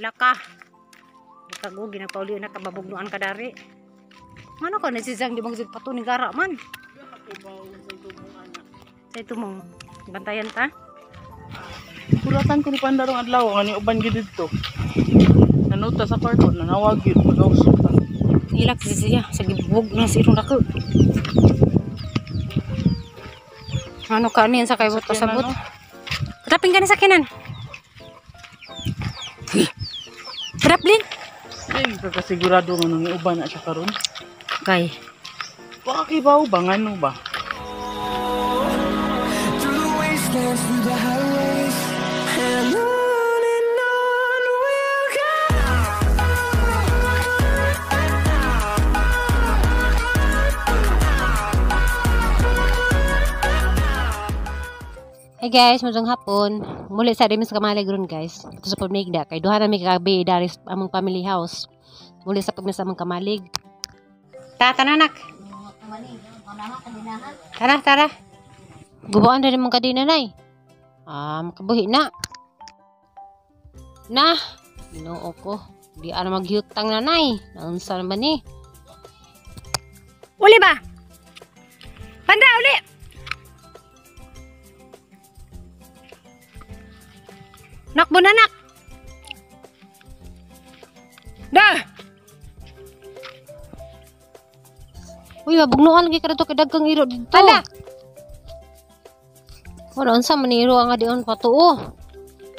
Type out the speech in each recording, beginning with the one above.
Laka. Kagugi na pauli na kababugnuan ka dari. Ano ka nasisang di bang pato ni gara man. Sa ito mong bantayan ta. Kuratan ko ni Pandarong adlaw nga ni uban gyud didto. Nanuta sa kwarto, nanawag gyud pagausap ta. Ilak siya sa gibog na si irong dako. Ano ka niyan sa kaybot pasabot? Taping ka ni sa kinan. Traplin. Ay, kakasigurado nga nang uban na siya karon. Kay. Wa ka kibaw ba ngano ba? Through the wastelands, through the highways, and on we'll go. Hey guys, magandang hapon. Muli sa dimis kamalig ron guys. Ito sa pamigda kay duha na mi kagabi dari sa among family house. Muli sa pagmisa among kamalig. Tata nanak. Tara, tara. Gubaan na mong kadina nay. Ah, makabuhi na. Na, Ginoo ko. Di ana magyutang nanay. Naunsa naman ni? Uli ba? Panda uli. Nakbo na nak. Da. Uy, mabugnuan lagi ka kay daghang iro didto. Panda. Wala unsa man iro ang adion patuo.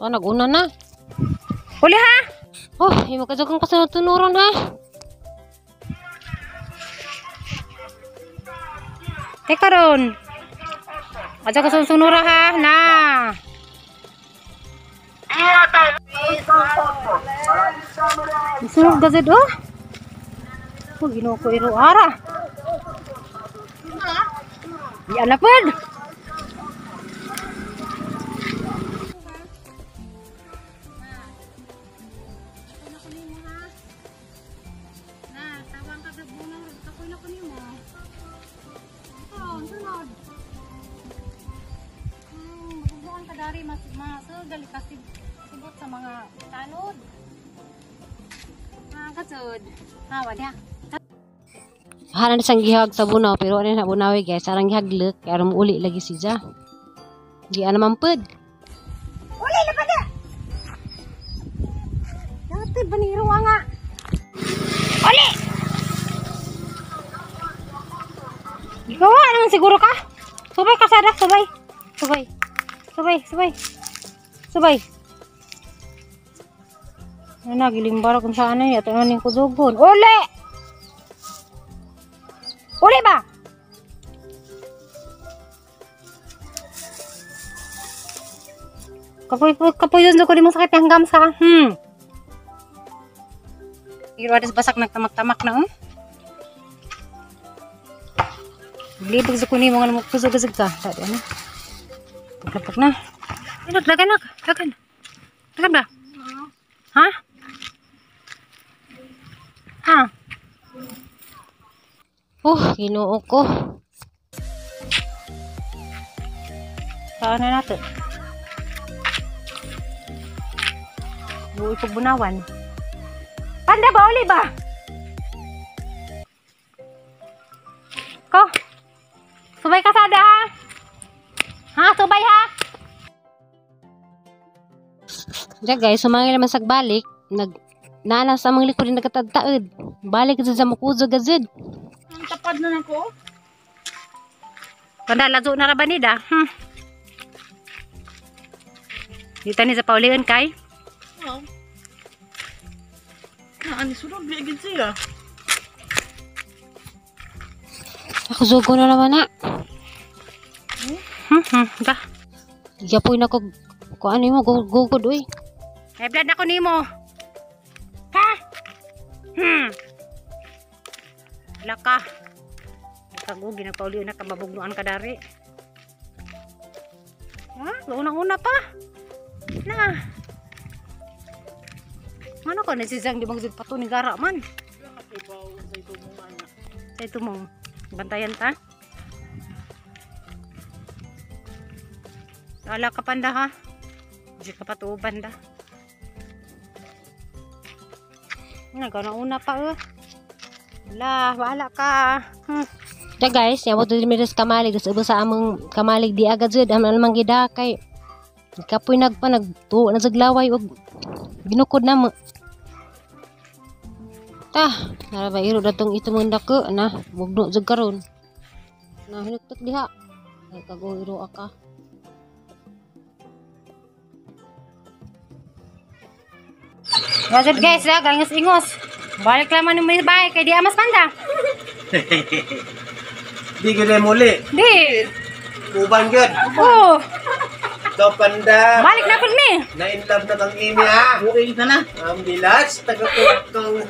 To naguna na. Uli ha. Oh, imo ka daghang kasunod-sunuron ha. Teka ron. Aja ka sunod-sunura ha. Na. Sunod gazed oh. Oh, Ginoo ko iro ara. Di ana pod. Na, tawang ka gabunang kapoy na ko nimo. Ito, sunod. Mabubuan ka dari mas gali kasi sibot sa mga tanod. Ah, kasud. Ah, wala. Haran sang gihag sa bunaw pero ano na bunawi guys, arang gihaglek kay aron uli lagi siya. Di ana mamped. Uli na pada. Dapat baniro nga. Uli. Gawa naman siguro ka. Subay ka sada, subay. Subay. Subay, subay. Subay. Ano gilimbara kung saan na ato ning kudugon. Uli! Uli ba? Kapoy kapoy yun ko di mo sakit hanggang sa. Iro adas basak nagtamak-tamak na oh. Libag sa kunin mo nga mo kusog-kusog ka. Tadi ano. Paglapak na. Ano dagan nak? Dagan. Dagan ba? Ha? Ha? Oh, Ginoo ko. Saan na natin? Buoy pagbunawan. Panda ba? Uli ba? Ko? Subay ka sada ha? Ha? Subay ha? Diya guys, sumangil naman sa balik. Nana sa amang likod din nagkatagtaod. Balik sa mukuzo gazid. Ang tapad na nako. Panda lazo na ra ba nida? Dito ni sa paulion kay? Oo. Na ani sunod di gid siya. Ako zugo na naman na. Da. Yapoy na ko ko ano mo gugod uy. May blood ako nimo. Ha? Laka. Kagugi na pauli na kababugnuan ka dari. Ha? Unang-una pa. Na. Ano ka nasisang di bang pato ni gara man? Sa ito mong bantayan ta. Ala ka panda ha. Di ka patuban da. Nagauna pa eh. Lah, bahala ka. Da guys, yabot diri mi sa kamalig sa ubos sa among kamalig di agad jud am alamang gida kay kapoy nagpa nagtuo na sa glaway og ginukod na mo. Ta, nara ba iro datong ito mong dako na bugno jud karon. Na hinuktok diha. Ay kago iro aka. Wazad guys, ya, gangis ingos. Balik laman ni may bahay kay di amas panda. Di gid muli. Di. Uban gyud. Oh, To panda. balik na pud mi. Na in love na kang imi ha. Okay na na. Ang bilas taga-tugtong.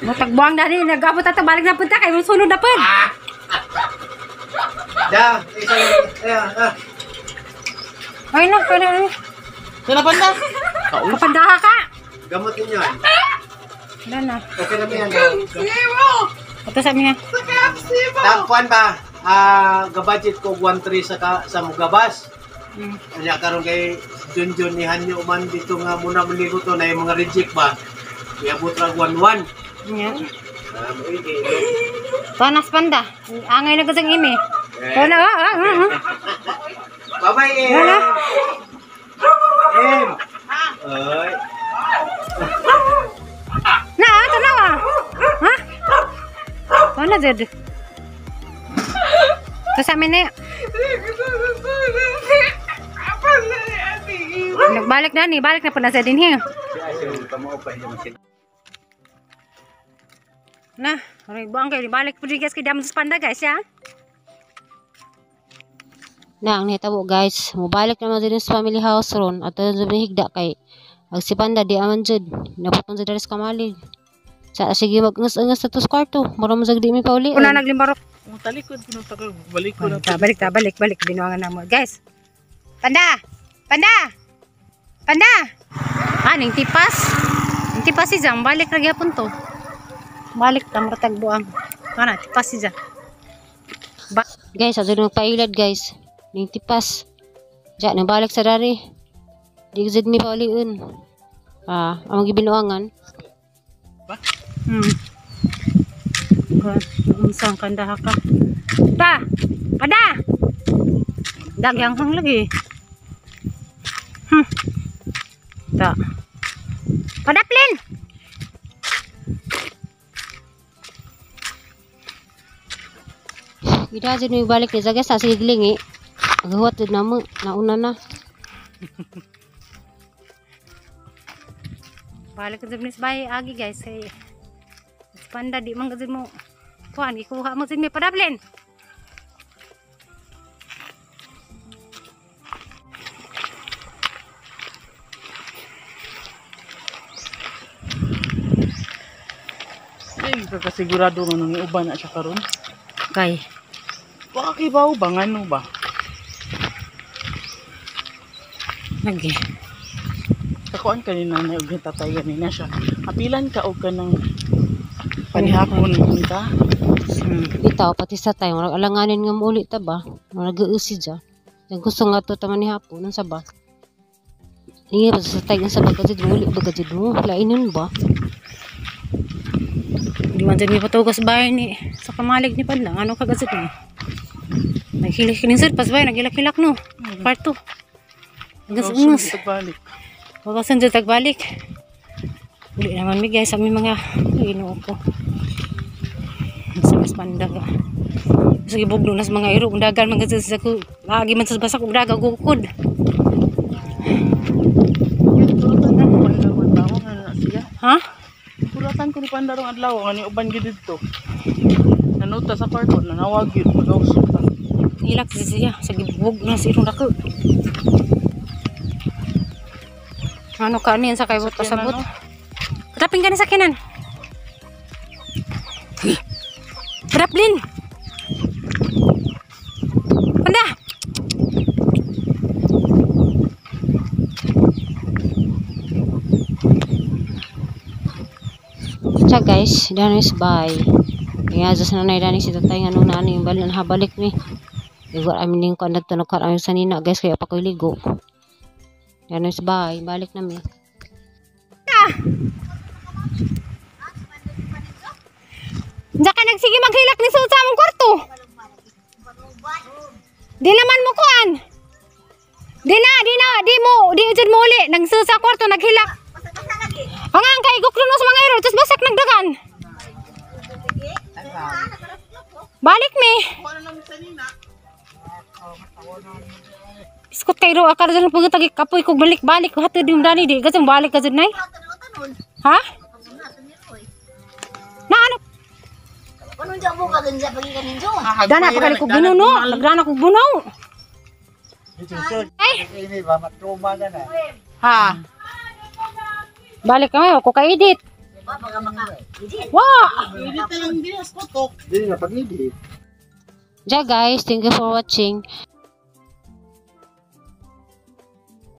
Matagbuang na rin, nag-abot ato, balik na punta kay sunod na pud. Da, isa lang. Ah. Ay na, kaya Sana panda. kapandaha ka. Gamot ninyo. Wala na. Okay na yan. Ito sa mga. Tagpuan ba? Gabudget ko 1.3 sa ka, sa Mugabas. Anya karon kay Junjun ni Hanyo man dito nga muna maligo to na yung mga reject ba. Iabot ra 1.1. Yan. Ah, maigi. Panas panda. Angay na kasang imi. Ito na, ah, ah, ah. Bye-bye, Em. Wala. Em. Ay. Na, ah, tanawa. Ha? Wala, Zed. Ito sa amin na yun. Nagbalik na ni, balik na po na sa din here. Na, aray buang kayo, balik po din guys kay Damos Panda guys ya. Na ang nahitabo guys, mobalik naman din sa family house ron at doon sa higda kay ag si Panda di aman jud, napot man jud diri sa kamalig. Sa sige mag-ngas-ngas sa tos kwarto, mura man jud di mi pauli. Una naglimbarok. Ang talikod ko tagal. Balik ko na. Ta, balik ta, balik, balik. Binuangan na mo. Guys. Panda! Panda! Panda! Ah, ning tipas. Ning tipas si Jang. Balik ra gyapon to. Balik ta muratag buang. Kana tipas si Jang. Ba Guys, adto nagpailad guys. Ning tipas. Ja nabalik sa dari. Di jud mi paulion. Ah, among gibinuangan. Unsang kandaha ka. Ta! Pada! Dagyang hang lagi. Ta. Pada plin. Ida jud mi balik ni guys sa sige gilingi. Aghuwat jud namo, nauna na. Balik jud ni sa bahay agi guys kay si Panda di man gud mo kuan gikuha mo jud mi padablin. Hindi ka kasigurado nga nang uban na siya karon. Kay Baka kibaw ba ngano ba? lagi. Kakuan ka ni nanay og ni tatay ganina siya. Apilan ka og kanang panihapon unta. Bitaw pati sa tayo, murag alanganin nga muuli ta ba? Murag gausi ja. Yang gusto nga to taman ni hapon unsa ba? Niya pa sa tayo sa ba gajud muuli ba gajud mo? Lainon ba? Di man jud mi patugas bahay ni sa kamalig ni Panda ano ka gazet ni. Naghilik ni sir pas bahay nagilak-hilak no. Part 2. Gas ungas. Balik. Wagasan jud tagbalik. Uli naman mi guys sa aming mga Ginoo ko. Sa mas panda ka. Sige bugno nas mga iro kung dagan man sa ko lagi man sa basak og daga gukod. Pulutan ko ni Panda rong adlaw nga na siya. Ha? Pulutan ko ni Panda rong adlaw nga ni uban gid didto. Nanuta sa kwarto nanawag gyud pagausap ta. Ilak si siya sa gibug na si irong dako. Ano ka niyan sa kaybot pasabot? Patapin ka ni sa kinan. Traplin. Panda. Siya guys, dano is bye. Kaya just na dani si tatay nga nung naano yung balon habalik ni. Ligo amin ning kuan dadto nagkuan amin sa nina guys kaya pa ko'y ligo. Dano is bye, balik na mi. Panda. ka. Diyan ka nagsige maghilak ni sa among kwarto. Di naman mo kuan. Di na, di na, di mo, di jud mo uli. Nagsuod sa kwarto, naghilak. Ang ang kay guklo sa mga iro, tapos basak nagdagan. Balik mi. Biskot kay ro akala dyan pagkatagi kapoy kog balik-balik hatod yung dani di kasi balik ka jud nay. Ha? Na ano? Dana pa kali kog ginuno, nagdana kog bunaw. Ay, Ha? Balik kami ako ka edit. Wa! Hindi lang dias ko Dili na pag-edit. Ja guys, thank you for watching.